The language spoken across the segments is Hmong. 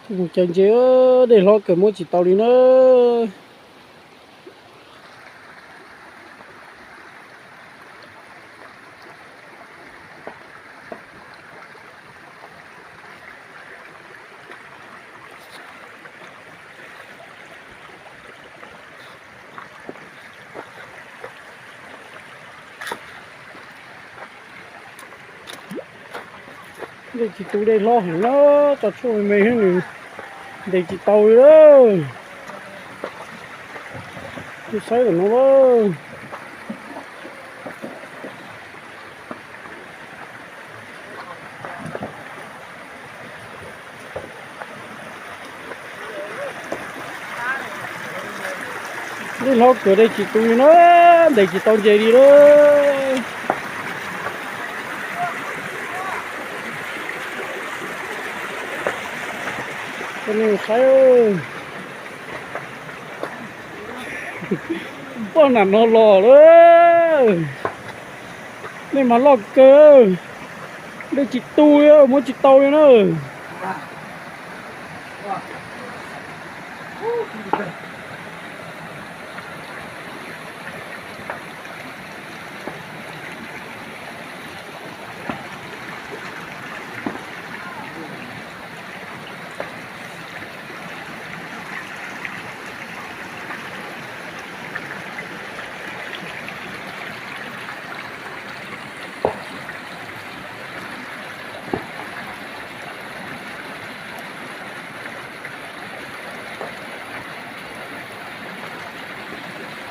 Mus caw ntses, dej hlob kawg muab tsis tau li na. Dej tsis tu, dej hlob heev na, tso tshuaj me me thiab nws ntes tsis tau li lawm. Saib tom no lawm. Dej hlob kawg, dej tsis tu li na, ntes tsis tau ntses li lawm. Cov nej saib, poj nam no los lawm. Dej mas loj kawg, dej tsis tu li, muab tsis tau li na.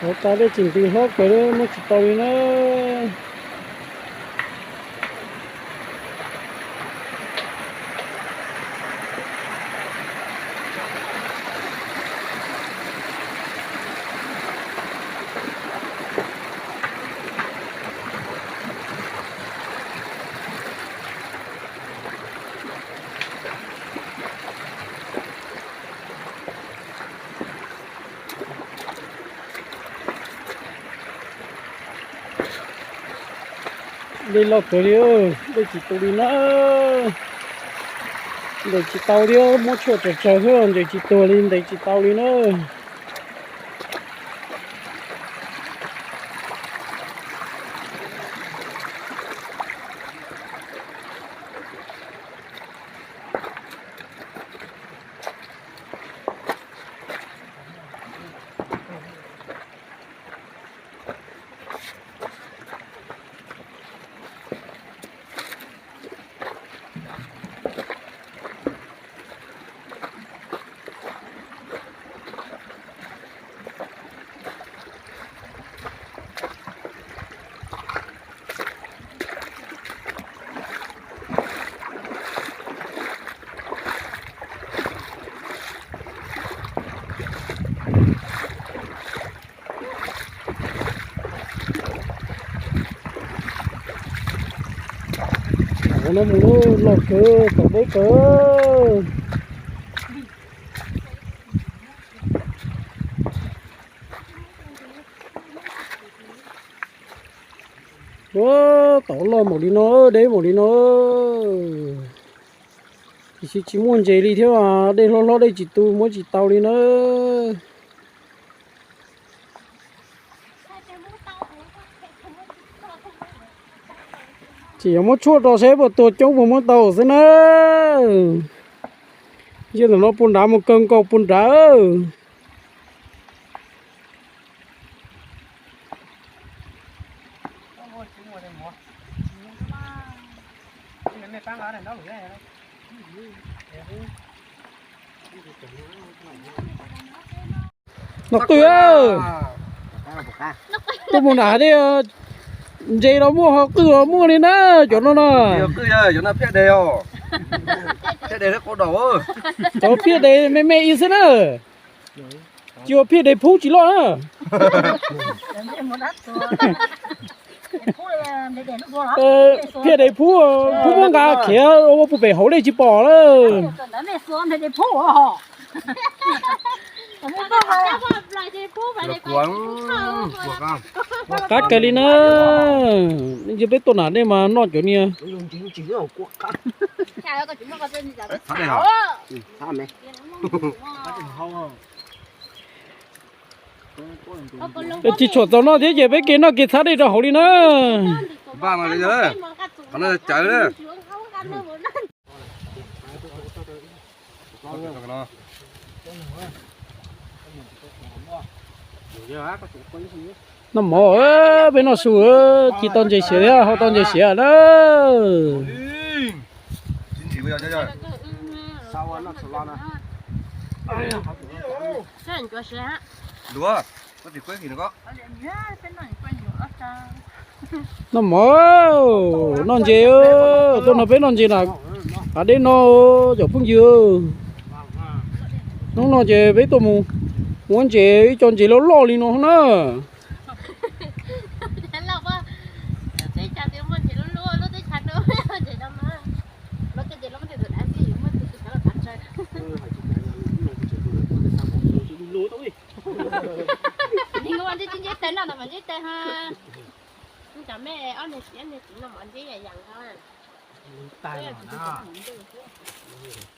Hauv tas dej tseem ntis hlob kawg, muab tsis tau li na. Dej loj kawg li, dej tsis tu li na. Ntes tsis tau thiab, muab tshuaj tsawg tsawg xwb los ntes tsis tuag li, ntes tsis tau li na. Hauv no mus loj kawg, tom deb kawg. Ua, tom loj npaum li no, deb npaum li no. Tiam sis tsis muaj ntses li thiab, dej hlob hlob dej tsis tu, muab tsis tau li na. Tseem yuav muab tshuaj rau saib puas tuag coob puas muab tau xwb na. Yog ntawm no puas nrad mus kawg nkaus puas nrad. Noj qwj, tuaj mus nram dej, ntses los muaj, ho qwj los muaj li na, cov no na. Cov phiaj des me me ib xwb na. Tsis ua phiaj des phub tsis loj na. Phiaj des phub, phub muab nqa khiav ua puag pem hauv dej tsis pom lawm. Qab kawg li na. Yog peb tuaj nram dej mas noj cov niag Tsis tshuam txaus no thiab ces peb kev noj kev txhav dej rau hauv li na. Noj mov, peb noj su, ci tau ntses siav thiab hau tau ntses siav na. Noj mov, noj ntses, tuaj nrog peb noj ntses na, hav dej no cov phooj ywg. Hnub no ces peb tuaj mus muab ntses, ib co ntses loj loj li no na.